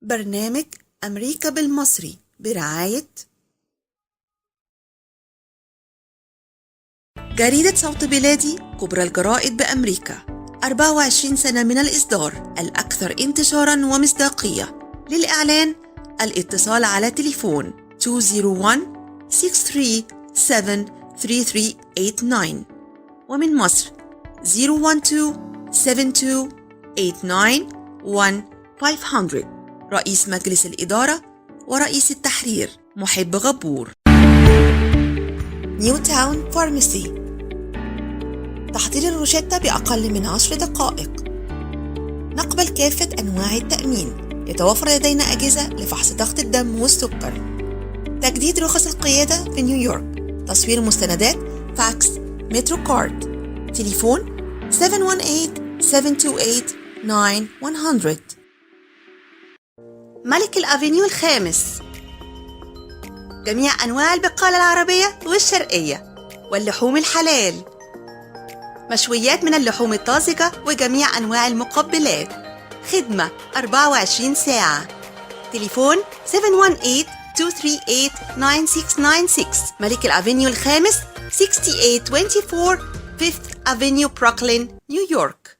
برنامج أمريكا بالمصري برعاية جريدة صوت بلادي، كبرى الجرائد بأمريكا، 24 سنة من الإصدار، الأكثر انتشارا ومصداقية. للإعلان الاتصال على تليفون 201 637 3389، ومن مصر 012 72 89 1500. رئيس مجلس الإدارة ورئيس التحرير محب غبور. New Town Pharmacy، تحضير الروشتة بأقل من 10 دقائق. نقبل كافة أنواع التأمين. يتوفر لدينا أجهزة لفحص ضغط الدم والسكر. تجديد رخص القيادة في نيويورك، تصوير مستندات، فاكس، Metro Card. تليفون 718 728 9100. ملك ال Avenue الخامس، جميع أنواع البقالة العربية والشرقية واللحوم الحلال، مشويات من اللحوم الطازجة وجميع أنواع المقبلات. خدمة 24 ساعة. تليفون 718-238-9696. ملك ال Avenue الخامس، 6824 5th Avenue، Brooklyn، New York.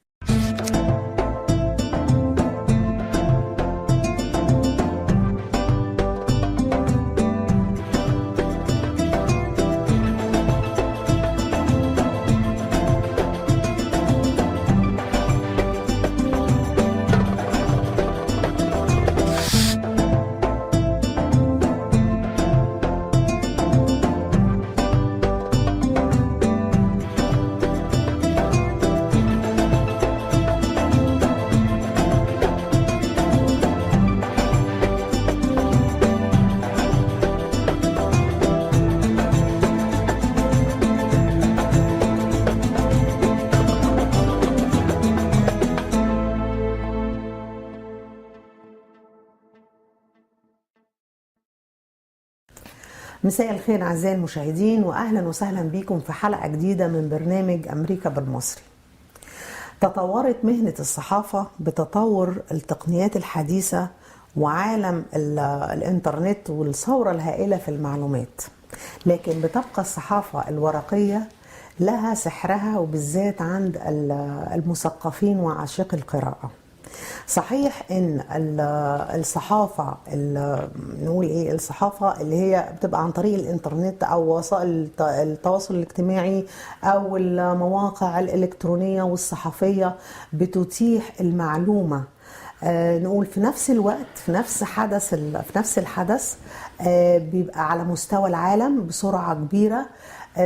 مساء الخير أعزائي المشاهدين، وأهلا وسهلا بكم في حلقة جديدة من برنامج أمريكا بالمصري. تطورت مهنة الصحافة بتطور التقنيات الحديثة وعالم الإنترنت والثورة الهائلة في المعلومات، لكن بتبقى الصحافة الورقية لها سحرها، وبالذات عند المثقفين وعاشقي القراءة. صحيح ان الصحافه، نقول ايه، الصحافة اللي هي بتبقى عن طريق الانترنت او وسائل التواصل الاجتماعي او المواقع الالكترونية والصحفيه بتتيح المعلومه، نقول في نفس الوقت، في نفس الحدث، بيبقى على مستوى العالم بسرعة كبيره.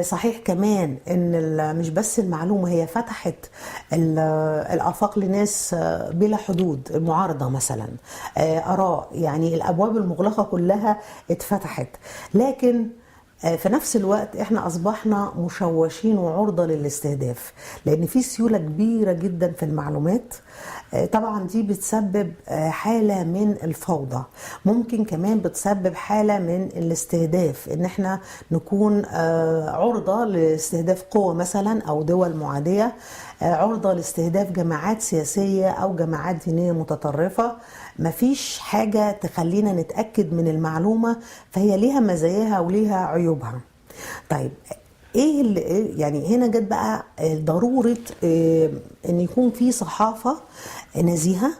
صحيح كمان ان مش بس المعلومه، هي فتحت الافاق لناس بلا حدود، المعارضة مثلا، اراء، يعني الابواب المغلقة كلها اتفتحت. لكن في نفس الوقت احنا اصبحنا مشوشين وعرضه للاستهداف، لان في سيولة كبيرة جدا في المعلومات. طبعا دي بتسبب حاله من الفوضى، ممكن كمان بتسبب حاله من الاستهداف، ان احنا نكون عرضه لاستهداف قوى مثلا او دول معاديه، عرضه لاستهداف جماعات سياسية او جماعات دينية متطرفه. مفيش حاجة تخلينا نتاكد من المعلومه، فهي ليها مزاياها وليها عيوبها. طيب ايه اللي يعني هنا جت بقى ضرورة ان يكون في صحافة نزيهه،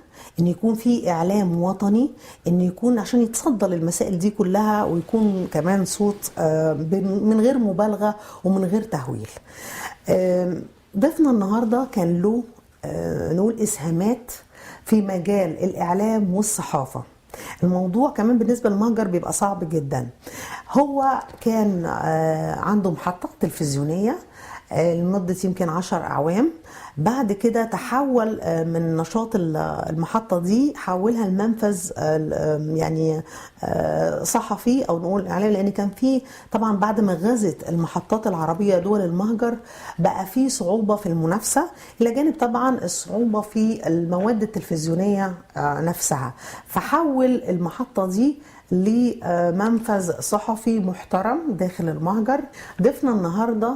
ان يكون في اعلام وطني، ان يكون عشان يتصدى للمسائل دي كلها، ويكون كمان صوت من غير مبالغه ومن غير تهويل. ضيفنا النهارده كان له نقول اسهامات في مجال الاعلام والصحافه. الموضوع كمان بالنسبة للمهجر بيبقى صعب جدا. هو كان عنده محطة تلفزيونية لمدة يمكن 10 أعوام. بعد كده تحول من نشاط المحطة دي، حولها لمنفذ يعني صحفي أو نقول إعلامي، لأن كان في طبعا بعد ما غزت المحطات العربية دول المهجر بقى في صعوبة في المنافسة، إلى جانب طبعا الصعوبة في المواد التلفزيونية نفسها، فحول المحطة دي لمنفذ صحفي محترم داخل المهجر. ضيفنا النهارده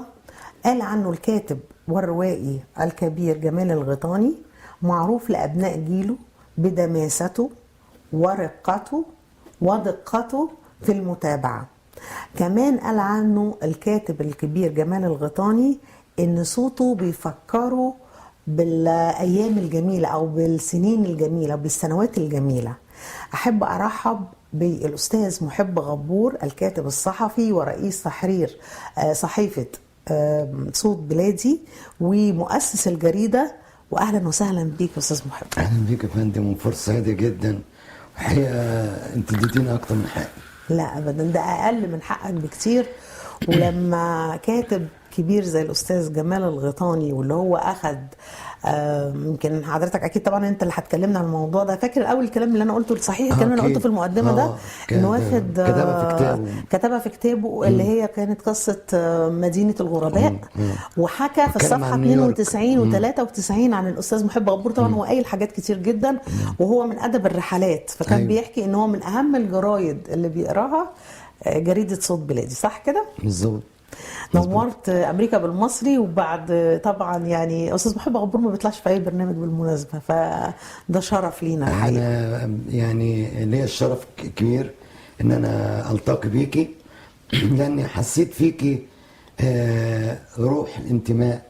قال عنه الكاتب والروائي الكبير جمال الغيطاني: معروف لأبناء جيله بدماسته ورقته ودقته في المتابعة. كمان قال عنه الكاتب الكبير جمال الغيطاني إن صوته بيفكره بالأيام الجميلة أو بالسنين الجميلة بالسنوات الجميلة. أحب أرحب بالأستاذ محب غبور، الكاتب الصحفي ورئيس تحرير صحيفة صوت بلادي ومؤسس الجريدة. وأهلا وسهلا بيك أستاذ محب. اهلا بيك يا فندم، وفرصه سعيدة جدا. الحقيقة انت اديتيني اكتر من حقي. لا أبدا، ده أقل من حقك بكتير. ولما كاتب كبير زي الأستاذ جمال الغيطاني، واللي هو أخد يمكن حضرتك أكيد طبعا أنت اللي هتكلمنا عن الموضوع ده، فاكر الأول الكلام اللي أنا قلته؟ صحيح الكلام اللي أنا قلته في المقدمة ده، إنه واخد كتبها في كتابه، كتبها في كتابه اللي هي كانت قصة مدينة الغرباء، وحكى في الصفحة 92 و93 عن الأستاذ محب غبور. طبعا هو قايل حاجات كتير جدا، وهو من أدب الرحلات، فكان بيحكي إن هو من أهم الجرايد اللي بيقراها جريدة صوت بلادي، صح كده؟ بالظبط. نورت امريكا بالمصري. وبعد طبعا يعني استاذ محب غبور ما بيطلعش في اي برنامج بالمناسبة، فده شرف لينا الحقيقة. انا يعني ليا الشرف كبير ان انا التقي بيكي، لاني حسيت فيكي روح الانتماء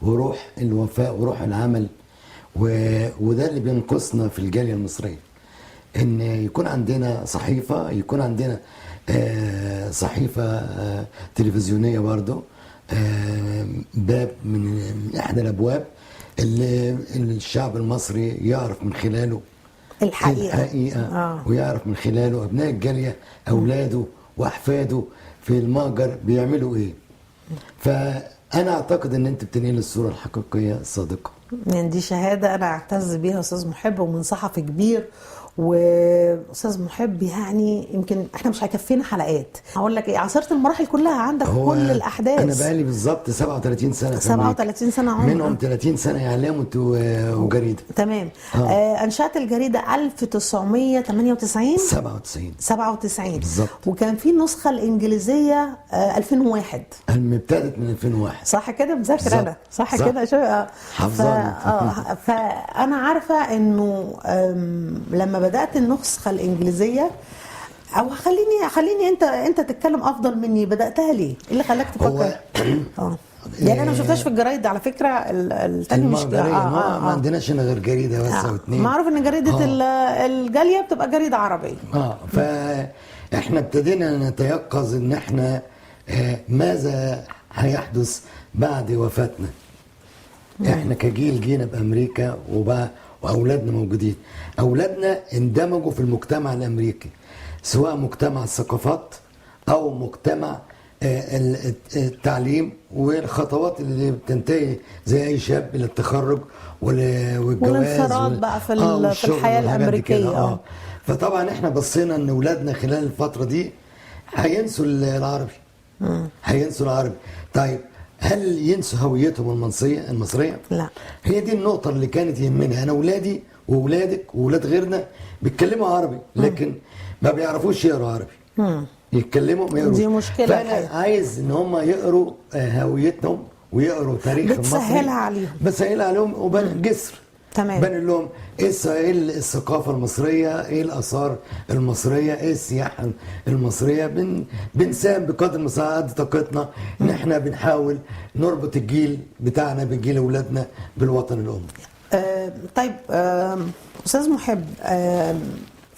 وروح الوفاء وروح العمل، وده اللي بينقصنا في الجالية المصرية، ان يكون عندنا صحيفة، يكون عندنا صحيفة تلفزيونية برضو، باب من احدى الابواب اللي الشعب المصري يعرف من خلاله الحقيقة. ويعرف من خلاله ابناء الجالية، اولاده واحفاده في المهجر بيعملوا ايه. فانا اعتقد ان انت بتنقل الصورة الحقيقية الصادقة. يعني دي شهادة انا اعتز بيها استاذ محب، ومن صحفي كبير. واستاذ محب يعني يمكن احنا مش هيكفينا حلقات، هقول لك ايه، عاصرت المراحل كلها عندك، كل الاحداث. انا بقالي بالظبط 37 سنة في 37 سنة عمر، منهم 30 سنة اعلام وجريده. تمام. انشات الجريدة 1998 97 بالظبط. وكان في النسخة الانجليزية 2001، ابتدت من 2001 صح كده؟ مذاكر انا صح كده؟ فانا عارفه انه لما بدأت النسخة الإنجليزية، أو خليني أنت تتكلم أفضل مني، بدأتها ليه؟ إيه اللي خلاك تفكر؟ يعني أنا ما شفتهاش في الجرايد على فكرة، التاني مش ما عندناش هنا غير جريدة بس أو اتنين. معروف إن جريدة الجالية بتبقى جريدة عربية. فإحنا ابتدينا نتيقظ إن إحنا ماذا هيحدث بعد وفاتنا. إحنا كجيل جينا بأمريكا واولادنا موجودين، اولادنا اندمجوا في المجتمع الامريكي، سواء مجتمع الثقافات او مجتمع التعليم، والخطوات اللي بتنتهي زي اي شاب الى التخرج والجواز والانخراط بقى في الحياة الامريكية. فطبعا احنا بصينا ان اولادنا خلال الفترة دي هينسوا العربي، هينسوا العربي. طيب هل ينسوا هويتهم المصرية؟ لا. هي دي النقطة اللي كانت يهمني. أنا أولادي وأولادك وأولاد غيرنا بيتكلموا عربي، لكن ما بيعرفوش يقروا عربي. يتكلموا ما يقروش. دي مشكلة. فأنا عايز إن هم يقروا هويتهم ويقروا تاريخ المصري. بتسهلها عليهم. بسهلها عليهم وبني جسر. تمام. بني لهم ايه الثقافة المصرية، ايه الاثار المصرية، ايه السياحة المصرية. بنساهم بقدر المستطاع قد طاقتنا ان احنا بنحاول نربط الجيل بتاعنا بجيل اولادنا بالوطن الام. طيب استاذ محب،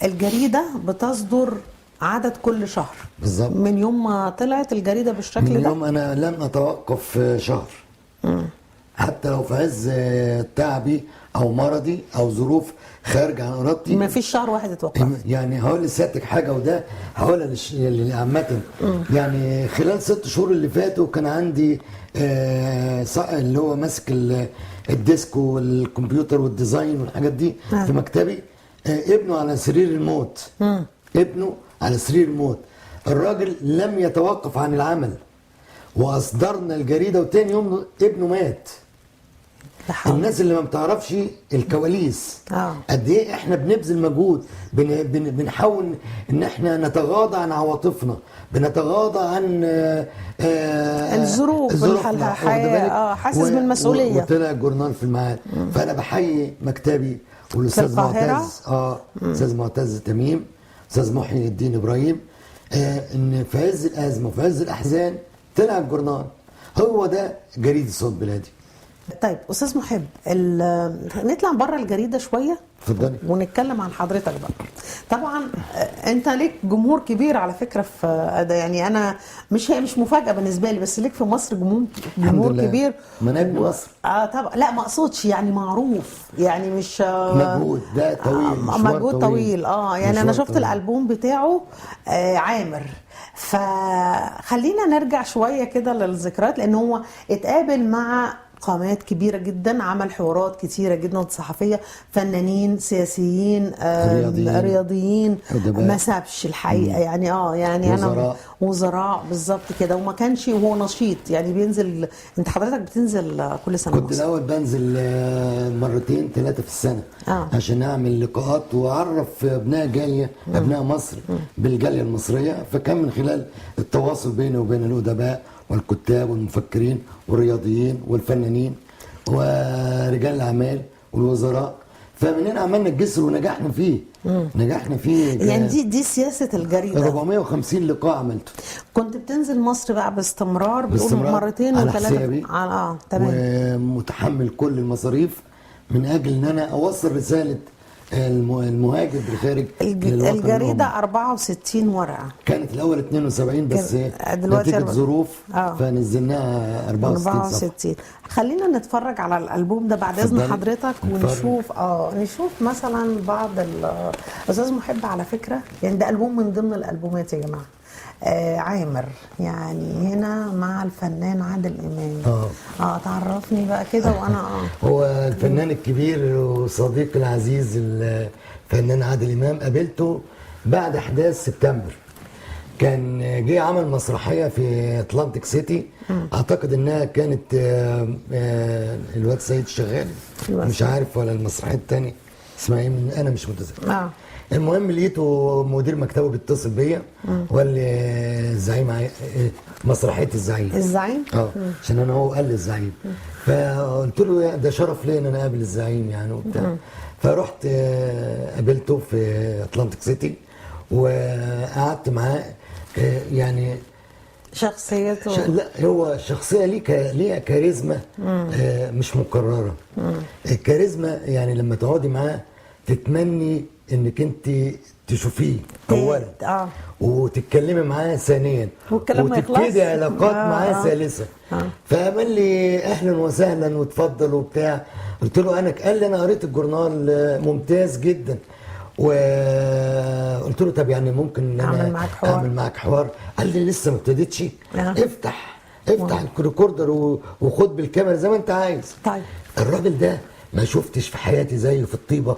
الجريدة بتصدر عدد كل شهر بالظبط. من يوم ما طلعت الجريدة بالشكل ده، من يوم انا لم اتوقف شهر، حتى لو في عز تعبي او مرضي او ظروف خارجه عن ارادتي، ما فيش شهر واحد اتوقف. يعني هقول لسيادتك حاجة، وده هقولها عامة. يعني خلال 6 شهور اللي فاتوا كان عندي اللي هو ماسك ال desk والكمبيوتر وال design والحاجات دي في مكتبي، ابنه على سرير الموت. ابنه على سرير الموت. الراجل لم يتوقف عن العمل، واصدرنا الجريدة وتاني يوم ابنه مات. الناس اللي ما بتعرفش الكواليس قد ايه احنا بنبذل مجهود، بنحاول ان احنا نتغاضى عن عواطفنا، بنتغاضى عن الظروف الحياة، حاسس بالمسؤولية. وطلع الجورنال في الميعاد. فانا بحيي مكتبي والاستاذ القاهرة؟ معتز، استاذ معتز تميم، استاذ محي الدين ابراهيم، ان في عز الازمة وفي عز الاحزان طلع الجورنال. هو ده جريدة صوت بلادي. طيب استاذ محب، نطلع بره الجريدة شوية. اتفضلي. ونتكلم عن حضرتك بقى. طبعا انت ليك جمهور كبير على فكرة في ده، يعني انا مش هي مش مفاجاة بالنسبة لي، بس ليك في مصر جمهور لله. كبير. ما انا ابن مصر. طبعا، لا ما اقصدش يعني معروف، يعني مش مجهود ده طويل، مشوار مجهود طويل. طويل. يعني انا مشوار شفت طويل. الالبوم بتاعه عامر. فخلينا نرجع شوية كده للذكريات، لان هو اتقابل مع قامات كبيرة جدا، عمل حوارات كتيرة جدا صحفية، فنانين، سياسيين، رياضيين. رياضيين، أدباء. ما سابش الحقيقة. يعني يعني انا وزراء. وزراء بالظبط كده. وما كانش وهو نشيط يعني بينزل. انت حضرتك بتنزل كل سنة كنت مصر. الاول بنزل مرتين ثلاثة في السنة عشان اعمل لقاءات واعرف ابناء جالية، ابناء مصر بالجاليه المصرية. فكان من خلال التواصل بيني وبين الادباء والكتاب والمفكرين والرياضيين والفنانين ورجال الاعمال والوزراء، فمن هنا عملنا الجسر ونجحنا فيه. نجحنا فيه يعني دي سياسة الجريدة. 450 لقاء عملته. كنت بتنزل مصر بقى باستمرار، بتقول باستمرار مرتين على وثلاثة. حسابي. تمام. ومتحمل كل المصاريف من اجل ان انا اوصل رسالة المهاجر بالخارج للوطن الجريدة الأم. 64 ورقة. كانت الاول 72 بس دلوقتي نتيجة ظروف فنزلناها 64 صفحة. 64. خلينا نتفرج على الالبوم ده بعد اذن اتفضلي. حضرتك، اتفضلي. ونشوف نشوف مثلا بعض استاذ محب على فكرة، يعني ده البوم من ضمن الالبومات يا جماعة. عامر يعني هنا مع الفنان عادل امام. تعرفني بقى كده وانا هو الفنان الكبير وصديقي العزيز الفنان عادل امام، قابلته بعد احداث سبتمبر. كان جه عمل مسرحية في اتلانتيك سيتي، اعتقد انها كانت الواد سيد شغال، مش عارف ولا المسرحية الثانية اسمها ايه، انا مش متذكر. المهم لقيته مدير مكتبه بيتصل بيا وقال لي الزعيم مسرحية الزعيم. الزعيم؟ عشان انا هو قال لي الزعيم. فقلت له ده شرف ليا ان انا اقابل الزعيم يعني وبتاع. فرحت قابلته في اتلانتيك سيتي وقعدت معاه. يعني شخصيته لا هو شخصية ليها كاريزما مش مكررة. الكاريزما يعني لما تقعدي معاه تتمني انك انت تشوفيه اولا، وتتكلمي معاه ثانيا، وتبتدي علاقات معاه ثالثا. فقال لي اهلا وسهلا وتفضل وبتاع. قلت له انا، قال لي انا قريت الجورنال ممتاز جدا. وقلت له طب يعني ممكن ان انا اعمل معاك حوار؟ قال لي لسه ما ابتديتش، افتح ال recorder وخد بالكاميرا زي ما انت عايز. طيب الراجل ده ما شفتش في حياتي زيه في الطيبة،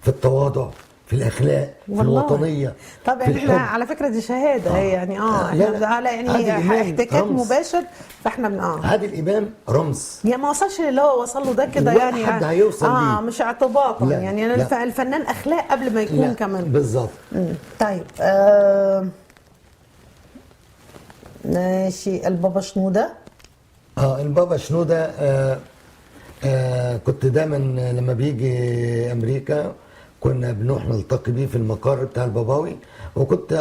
في التواضع، في الاخلاق، في الوطنية. طب احنا على فكرة دي شهادة يعني احنا لا يعني احتكاك مباشر، فاحنا عادل امام رمز، يعني ما وصلش للي هو وصل له ده كده، يعني حد هيوصل ليه، مش اعتباطا يعني. انا الفنان اخلاق قبل ما يكون كمان بالظبط. طيب ماشي. البابا شنودة. البابا شنودة كنت دايما لما بيجي امريكا كنا بنروح نلتقي بيه في المقر بتاع الباباوي، وكنت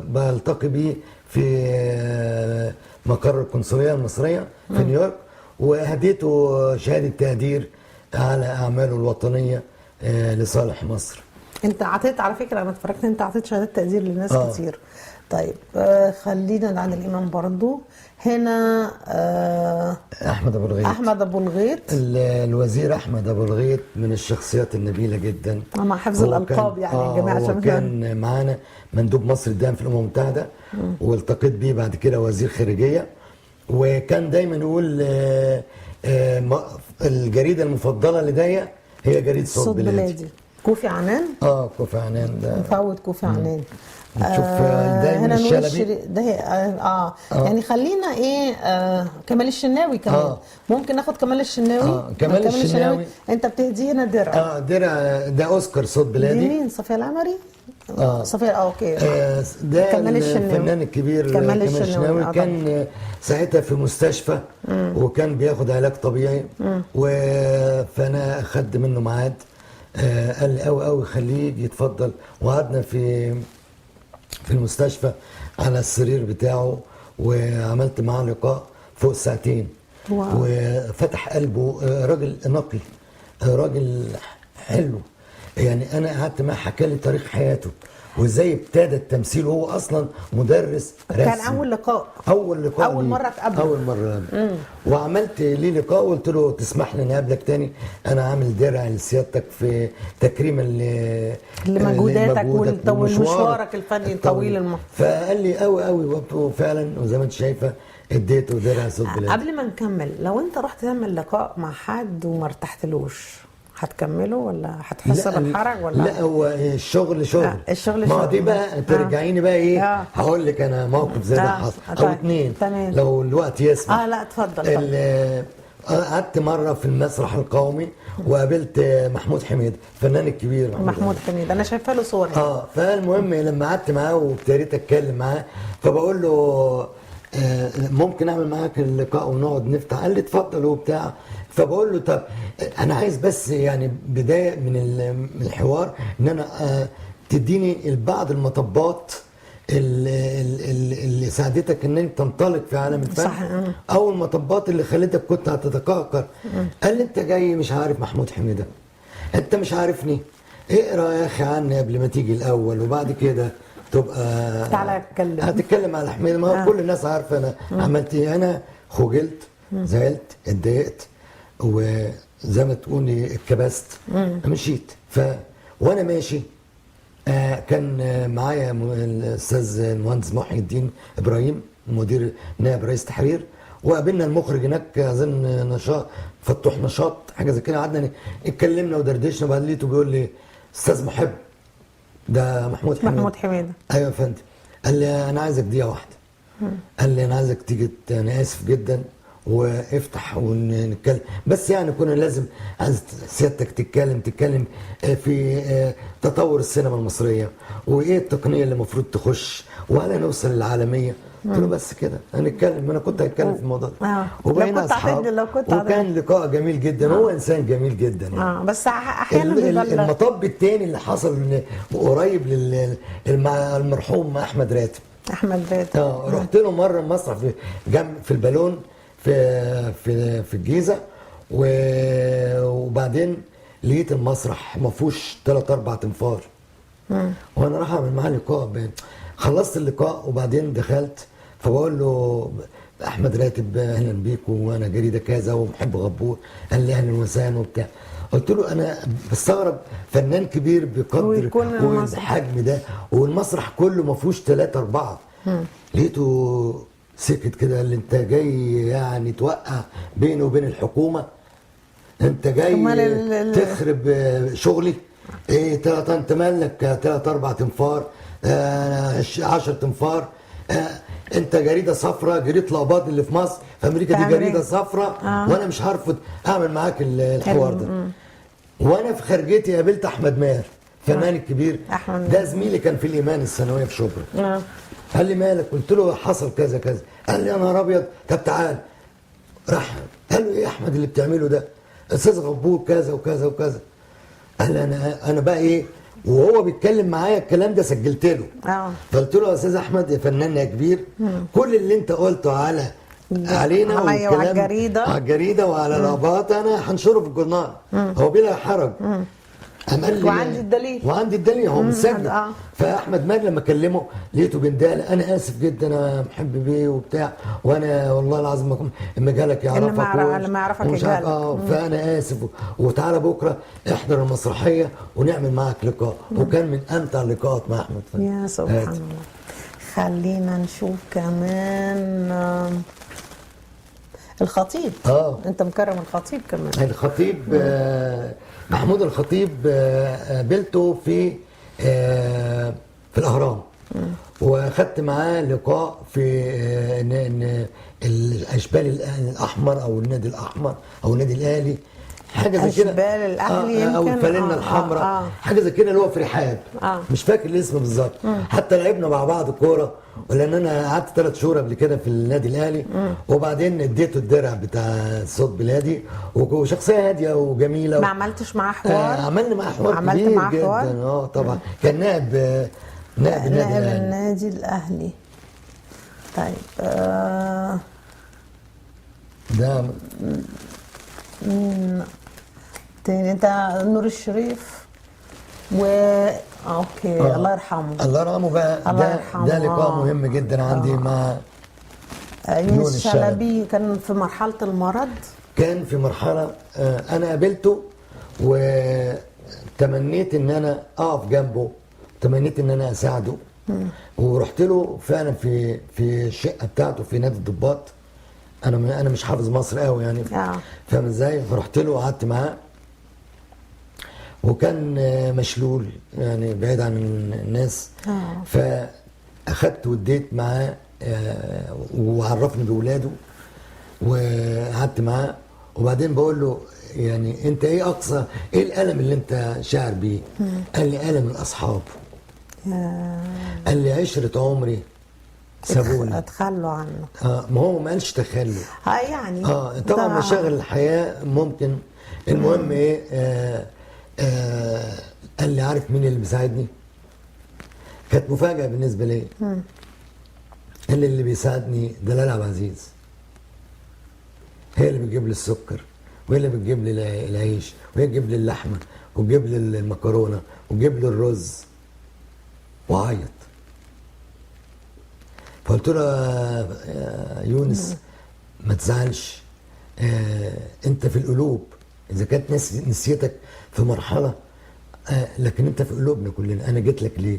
بلتقي بيه في مقر القنصليه المصرية في نيويورك، وهديته شهادة تقدير على اعماله الوطنية لصالح مصر. انت عطيت على فكرة، انا اتفرجت انت عطيت شهادات تقدير لناس كتير. طيب خلينا عند الامام برضو هنا. احمد ابو الغيط. احمد ابو الغيط، الوزير احمد ابو الغيط من الشخصيات النبيلة جدا، مع حفظ الالقاب يعني يا جماعة، عشان كان معانا مندوب مصر الدائم في الامم المتحدة، والتقيت بيه بعد كده وزير خارجية، وكان دايما يقول الجريدة المفضلة لدي هي جريدة صوت بلادي. كوفي عنان. كوفي عنان ده نفوت كوفي عنان. نشوف دايما الشلبي ده يعني خلينا ايه كمال الشناوي كمان. ممكن ناخد كمال الشناوي. كمال الشناوي انت بتهديه هنا درع. درع ده اوسكار صوت بلادي. دي مين؟ صفيه العمري. صفيه okay. ده كمال الشناوي الفنان الكبير كمال الشناوي كان ساعتها في مستشفى وكان بياخد علاج طبيعي، فانا اخدت منه ميعاد قال لي قوي قوي خليه يجي يتفضل. وقعدنا في المستشفى على السرير بتاعه، وعملت معاه لقاء فوق ساعتين. wow. وفتح قلبه، راجل نقي، راجل حلو يعني. انا قعدت معاه حكى لي تاريخ حياته وازاي ابتدى التمثيل، وهو اصلا مدرس رسم. كان اول لقاء، اول لقاء اول ليه. مرة اتقابله. اول مرة قابله. وعملت ليه لقاء وقلت له تسمح لي نقابلك تاني، انا عامل درع لسيادتك في تكريما لمجهوداتك ومشوارك ومشوارك الفني الطويل. فقال لي قوي قوي، وفعلا وزي ما انت شايفه اديته درع صوت بلادي. قبل ما نكمل، لو انت رحت تعمل لقاء مع حد وما ارتحتلوش هتكمله ولا هتحس بالحرج ولا؟ لا، هو الشغل شغل. الشغل ما دي شغل. بقى ترجعيني بقى ايه، هقول لك انا موقف زي ده حصل او اتنين. تمام. لو الوقت يسمح. لا اتفضل. قعدت مرة في المسرح القومي وقابلت محمود حميد، الفنان الكبير محمود حميد، انا شايفه له صور. فالمهم لما قعدت معاه وابتديت اتكلم معاه، فبقول له ممكن اعمل معاك اللقاء ونقعد نفتح؟ قال لي اتفضل وبتاع. فبقول له طب انا عايز بس يعني بداية من الحوار ان انا تديني بعض المطبات اللي ساعدتك ان انت تنطلق في عالم الفن، صح، او المطبات اللي خلتك كنت هتتقهقر. قال لي انت جاي مش عارف محمود حميده، انت مش عارفني، اقرا يا اخي عني قبل ما تيجي الاول، وبعد كده تبقى تعالى اتكلم. هتتكلم على حميده، ما كل الناس عارفه انا عملت ايه. انا خجلت، زعلت، اتضايقت، وزي ما تقولي اتكبست، مشيت. وانا ماشي كان معايا الاستاذ المهندس محي الدين ابراهيم، مدير نائب رئيس تحرير، وقابلنا المخرج هناك اظن نشاط فتوح نشاط حاجة زي كده. قعدنا اتكلمنا ودردشنا، وبعدين لقيته بيقول لي استاذ محب، ده محمود حميد. محمود حميد. ايوه يا فندم. قال لي انا عايزك دقيقة واحدة. قال لي انا عايزك تيجي، انا اسف جدا، وافتح ونتكلم، بس يعني كنا لازم عايز سيادتك تتكلم في تطور السينما المصرية، وايه التقنية اللي المفروض تخش، وهل هنوصل للعالمية. قلت له بس كده هنتكلم، انا كنت هتكلم في الموضوع ده. وبقينا اصحاب، وكان لقاء جميل جدا. هو انسان جميل جدا يعني. بس احيانا المطب الثاني اللي حصل قريب المرحوم احمد راتب. احمد راتب رحت له مرة المسرح في جنب في البالون في في في الجيزة، وبعدين لقيت المسرح ما فيهوش 3 4 تنفار. وانا راح اعمل معاه لقاء. خلصت اللقاء وبعدين دخلت، فبقول له احمد راتب اهلا بيك، وانا جريدة كذا ومحب غبور. قال لي اهلا وسهلا وبتاع. قلت له انا بستغرب فنان كبير بقدر والحجم ده، والمسرح كله ما فيهوش 3 4. لقيته سكت كده، قال لي انت جاي يعني توقع بيني وبين الحكومة، انت جاي تخرب شغلي، ايه 3 انت مالك 3 4 تنفار، 10 تنفار، انت جريدة صفراء، جريدة الاباض اللي في مصر في امريكا دي جريدة صفراء، وانا مش هرفض اعمل معاك الحوار ده. وانا في خارجتي قابلت احمد ماهر الفنان الكبير، ده زميلي كان في الايمان الثانوية في شبرا. قال لي مالك؟ قلت له حصل كذا كذا. قال لي يا نهار ابيض، طب تعال. راح قال له ايه يا احمد اللي بتعمله ده؟ استاذ غبور كذا وكذا وكذا. قال لي انا بقى ايه؟ وهو بيتكلم معايا الكلام ده سجلت له. فقلت له يا استاذ احمد يا فنان يا كبير، كل اللي انت قلته علينا وعلى الجريدة، على الجريدة وعلى الاباط، انا هنشره في الجورنال، هو بلا حرج. قال لي وعندي الدليل، وعندي الدليل، هو مسجل. فاحمد ماهر لما كلمة لقيته بندال، انا اسف جدا، انا محب بيه وبتاع، وانا والله العظيم ما جالك يعرفك، اللي ما يعرفك يجهلك. فانا اسف، وتعالى بكره احضر المسرحية ونعمل معاك لقاء. وكان من امتع اللقاءات مع احمد فهمي. يا سبحان الله. خلينا نشوف كمان الخطيب. انت مكرم الخطيب كمان. الخطيب محمود الخطيب قابلته في الاهرام، واخدت معاه لقاء في الاشبال الاحمر او النادي الاحمر او النادي الاهلي. حاجة زي كده، أشبال الأهلي او يمكن. الفانلة الحمراء، حاجة زي كده، اللي هو في رحاب. مش فاكر الاسم بالظبط. حتى لعبنا مع بعض كوره، ولان انا قعدت 3 شهور قبل كده في النادي الاهلي، وبعدين اديته الدرع بتاع صوت بلادي، وشخصية هادية وجميله. ما عملتش معاه حوار؟ عملنا معاه حوار عملت كبير معاه جدا. حوار؟ اه طبعا، كان نائب النادي نائب الاهلي. النادي الاهلي. طيب، ده تاني انت نور الشريف و okay. الله يرحمه. الله يرحمه بقى. الله ده يرحمه. ده لقاء مهم جدا عندي مع يونس يونس شلبي. شلبي. كان في مرحلة المرض. كان في مرحلة، أنا قابلته وتمنيت إن أنا أقف جنبه، تمنيت إن أنا أساعده، ورحت له فعلا في الشقة بتاعته في نادي الضباط. أنا مش حافظ مصر قوي يعني، فاهم إزاي؟ فرحت له وقعدت معاه، وكان مشلول يعني بعيد عن الناس. فأخدت واديت معاه، وعرفني بولاده وقعدت معاه، وبعدين بقول له يعني انت ايه اقصى، ايه الالم اللي انت شاعر بيه؟ قال لي الم الاصحاب. قال لي عشرة عمري سابوني. اتخلوا عنه. آه، ما هو ما قالش تخلوا. اه يعني اه طبعا، مشاغل الحياة ممكن. المهم ايه، قال لي عارف مين اللي بيساعدني؟ كانت مفاجاة بالنسبة لي. قال لي اللي بيساعدني دلال عبد العزيز، هي اللي بتجيب لي السكر، وهي اللي بتجيب لي العيش، وهي بتجيب لي اللحمة، وتجيب لي المكرونه، وتجيب لي الرز. وعيط. فقلت له يا يونس ما تزعلش، انت في القلوب، اذا كانت ناس نسيتك في مرحلة لكن انت في قلوبنا كلنا. انا جيت لك ليه؟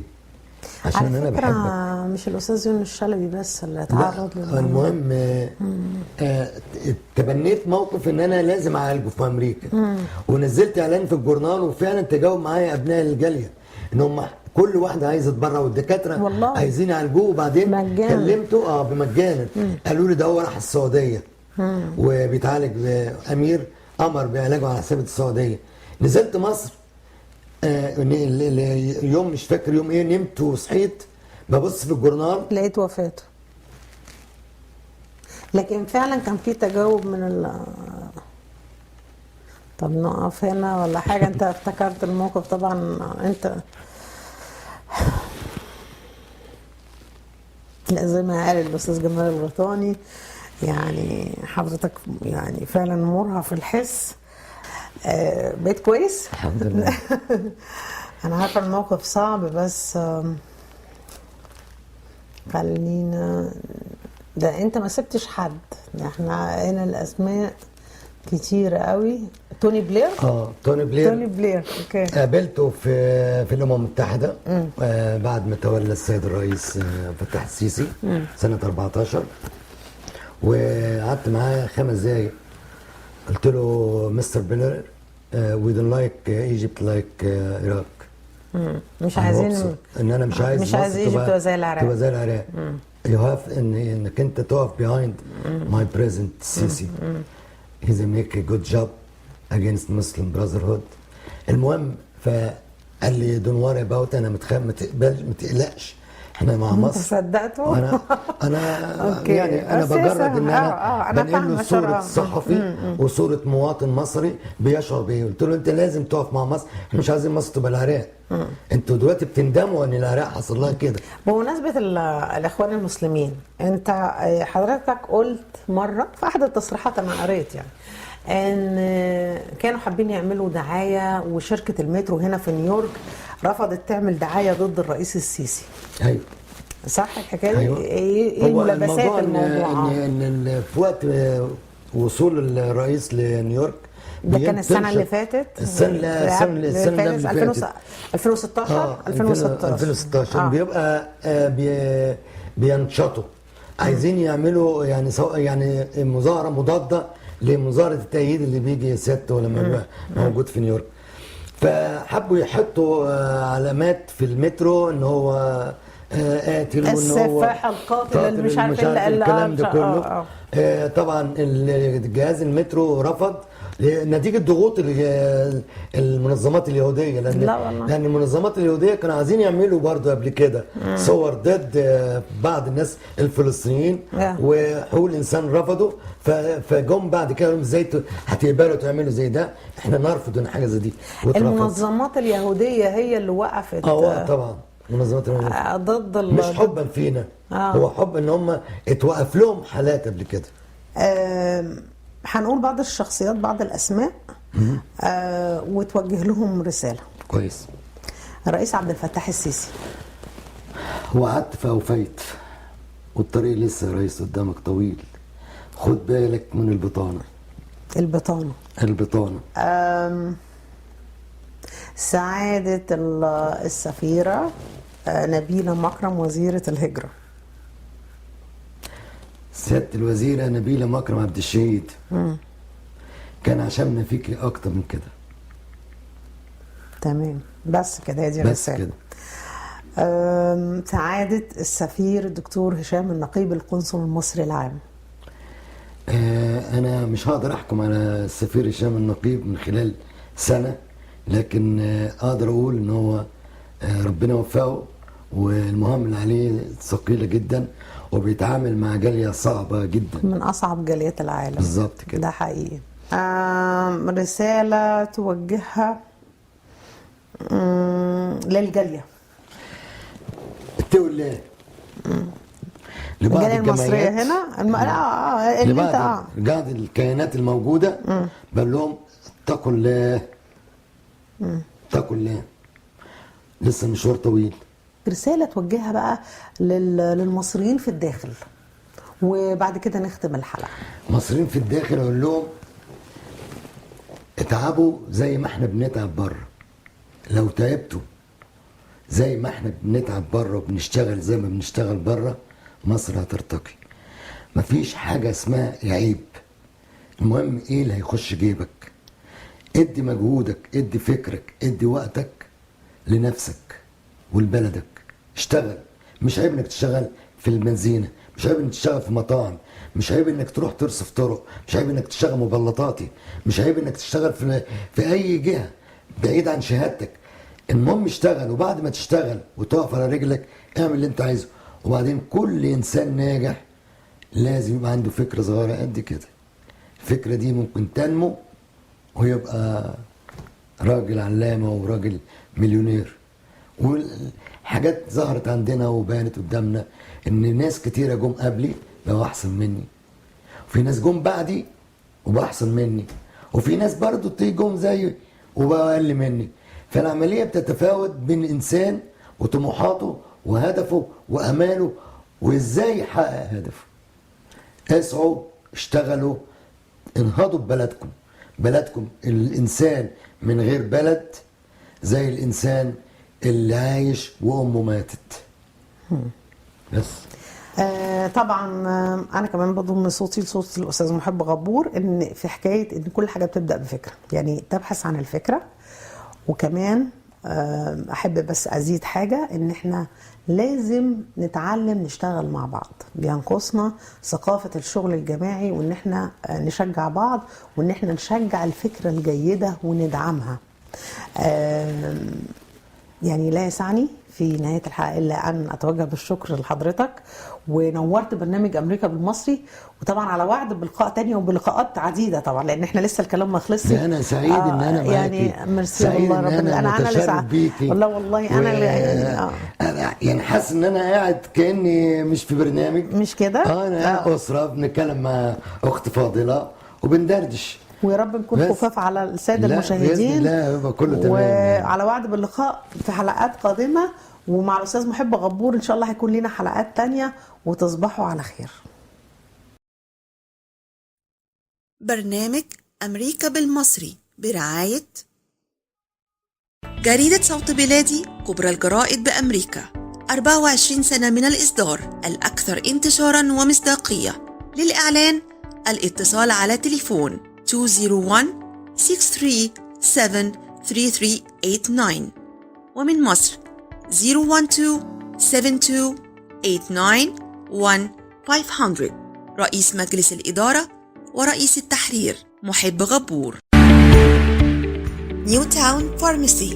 عشان على انا فكرة بحبك. مش الأستاذ يونس شلبي بس اللي لا، اتعرض للموضوع. المهم تبنيت موقف ان انا لازم اعالجه في امريكا، ونزلت اعلان في الجورنال، وفعلا تجاوب معايا ابناء الجالية ان هم كل واحد عايز يتبرع، والدكاتره والله. عايزين يعالجوه. وبعدين مجانا. كلمته بمجانا. قالوا لي ده هو راح السعودية وبيتعالج، امير امر بعلاجه على حساب السعوديه. نزلت مصر يوم مش فاكر يوم ايه، نمت وصحيت ببص في الجورنال لقيت وفاته. لكن فعلا كان في تجاوب من ال طب نقف هنا ولا حاجة؟ انت افتكرت الموقف طبعا انت. لا، زي ما قال الأستاذ جمال الغيطاني، يعني حضرتك يعني فعلا مرهف الحس. بقيت كويس؟ الحمد لله. أنا عارفة الموقف صعب، بس خلينا ده أنت ما سبتش حد، ده احنا هنا الأسماء كتيرة قوي. توني بلير؟ اه، توني بلير. توني بلير، okay. قابلته في الامم المتحده، بعد ما تولى السيد الرئيس فتح السيسي سنة 14، وقعدت معاه 5 دقايق. قلت له مستر بلير، we don't like Egypt like Iraq. مش عايزين ان انا مش عايز مش مصر عايز Egypt تبقى زي العراق. تبقى زي العراق. you have انك انت تقف behind my president السيسي، he's make a good job against Muslim Brotherhood. المهم فقال لي don't worry about، انا ما تقبلش، ما تقلقش، احنا مع انت مصر. صدقته؟ انا okay. يعني انا بس بجرد ان انا أنا بنقل له فاهمة صوره شرع. صحفي وصوره مواطن مصري بيشعر بايه. قلت له انت لازم تقف مع مصر، احنا مش عايزين مصر تبقى العراق. انتوا دلوقتي بتندموا ان العراق حصل لها كده. بمناسبة الإخوان المسلمين، أنت حضرتك قلت مرة في أحد التصريحات، أنا قريت يعني، إن كانوا حابين يعملوا دعاية، وشركة المترو هنا في نيويورك رفضت تعمل دعاية ضد الرئيس السيسي. ايوه. صح الحكاية دي؟ ايوه. إيه هو ملابسات الموضوع الموضوع؟ ان في وقت وصول الرئيس لنيويورك ده كان السنة بينتشر- اللي فاتت؟ السنة اللي قبل اللي فاتت. 2016. 2016. 2016. بيبقى بينشطوا، عايزين يعملوا يعني سواء يعني مظاهره مضادة لمظاهره التأييد اللي بيجي سيادته لما بيبقى موجود في نيويورك. فحبوا يحطوا علامات في المترو ان هو قاتل، وان هو السفاح القاتل اللي مش عارف إيه اللي الكلام ده كله. طبعا الجهاز المترو رفض نتيجة ضغوط المنظمات اليهوديه، لان المنظمات اليهودية كانوا عايزين يعملوا برضه قبل كده صور ضد بعض الناس الفلسطينيين، وحقوق الانسان رفضوا. فجم بعد كده ازاي هتقبلوا تعملوا زي ده؟ احنا نرفض ان حاجة زي دي. المنظمات اليهودية هي اللي وقفت. طبعا منظمات اليهودية ضد مش حبا فينا، هو حب ان هم اتوقف لهم حالات قبل كده. هنقول بعض الشخصيات، بعض الأسماء، وتوجه لهم رسالة. كويس. الرئيس عبد الفتاح السيسي. وعدت فأوفيت، والطريق لسه يا ريس قدامك طويل. خد بالك من البطانة. البطانة. سعادة السفيرة نبيلة مكرم وزيرة الهجرة. سيادة الوزيرة نبيلة مكرم عبد الشهيد، كان عشمنا فيكي أكتر من كده. تمام، بس كده، هي دي الرسالة. بس كده. سعادة السفير الدكتور هشام النقيب القنصل المصري العام. أنا مش هقدر أحكم على السفير هشام النقيب من خلال سنة، لكن أقدر أقول إن هو ربنا وفقه، والمهام اللي عليه ثقيلة جدا، وبيتعامل مع جالية صعبة جدا، من أصعب جاليات العالم. بالظبط كده، ده حقيقي. رسالة توجهها للجالية. اتقوا الله. لبعض الجالية المصرية هنا لبعض بعض الكيانات الموجودة، بقول لهم اتقوا الله، اتقوا الله، لسه المشوار طويل. رسالة توجهها بقى للمصريين في الداخل، وبعد كده نختم الحلقة. مصريين في الداخل أقول لهم اتعبوا زي ما احنا بنتعب بره. لو تعبتوا زي ما احنا بنتعب بره وبنشتغل زي ما بنشتغل بره، مصر هترتقي. مفيش حاجة اسمها عيب، المهم ايه اللي هيخش جيبك. ادي مجهودك، ادي فكرك، ادي وقتك لنفسك ولبلدك. اشتغل، مش عيب انك تشتغل في البنزينه، مش عيب انك تشتغل في مطاعم، مش عيب انك تروح ترصف طرق، مش عيب انك تشتغل مبلطاتي، مش عيب انك تشتغل في اي جهة بعيد عن شهادتك. المهم اشتغل، وبعد ما تشتغل وتقف على رجلك اعمل اللي انت عايزه. وبعدين كل انسان ناجح لازم يبقى عنده فكرة صغيرة قد كده، الفكرة دي ممكن تنمو ويبقى راجل علامة وراجل مليونير. والحاجات ظهرت عندنا وبانت قدامنا ان ناس كتيرة جم قبلي بقوا احسن مني، وفي ناس جم بعدي وبقوا احسن مني، وفي ناس برضو جم زيي وبقوا اقل مني. فالعملية بتتفاوت بين الانسان وطموحاته وهدفه واماله وازاي يحقق هدفه. اسعوا، اشتغلوا، انهضوا ببلدكم. بلدكم، الانسان من غير بلد زي الانسان اللي عايش وامه ماتت. بس طبعا انا كمان بضم صوتي لصوت الاستاذ محب غبور، ان في حكاية ان كل حاجة بتبدا بفكره، يعني تبحث عن الفكرة. وكمان احب بس ازيد حاجة، ان احنا لازم نتعلم نشتغل مع بعض. بينقصنا ثقافة الشغل الجماعي، وان احنا نشجع بعض، وان احنا نشجع الفكرة الجيدة وندعمها. يعني لا يسعني في نهاية الحلقة إلا أن أتوجه بالشكر لحضرتك، ونورت برنامج أمريكا بالمصري، وطبعا على وعد بلقاء تاني وبلقاءات عديدة طبعا، لأن احنا لسه الكلام ما خلصش. أنا سعيد إن أنا معاكي، يعني ميرسي والله ربنا، أنا متشرف بيكي والله. والله أنا يعني حاسس إن أنا قاعد كأني مش في برنامج، مش كده؟ أنا أسرة بنتكلم مع أخت فاضلة وبندردش، ويا رب نكون خفاف على السادة المشاهدين. لا يبقى كله تمام. وعلى وعد باللقاء في حلقات قادمة، ومع الاستاذ محب غبور ان شاء الله هيكون لنا حلقات تانية، وتصبحوا على خير. برنامج امريكا بالمصري برعاية جريدة صوت بلادي، كبرى الجرائد بامريكا، 24 سنة من الاصدار، الاكثر انتشارا ومصداقيه. للاعلان الاتصال على تليفون 201-637-3389، ومن مصر 012-7 7289 1500. رئيس مجلس الإدارة ورئيس التحرير محب غبور. Newtown Pharmacy،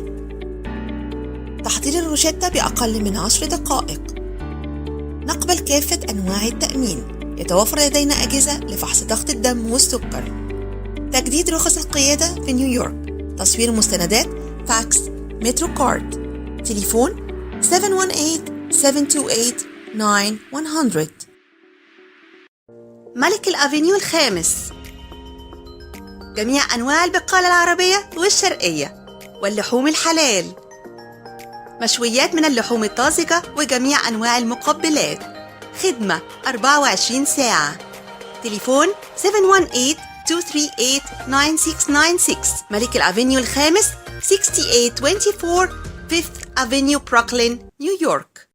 تحضير الروشتة بأقل من 10 دقائق. نقبل كافة أنواع التأمين. يتوفر لدينا أجهزة لفحص ضغط الدم والسكر. تجديد رخص القيادة في نيويورك، تصوير مستندات، فاكس، Metro Card. تليفون 718-728-9100. ملك ال Avenue الخامس، جميع أنواع البقالة العربية والشرقية واللحوم الحلال، مشويات من اللحوم الطازجة وجميع أنواع المقبلات، خدمة 24 ساعة. تليفون 718-238-9696. ملك ال Avenue الخامس، 6824 5th Avenue، Brooklyn، New York.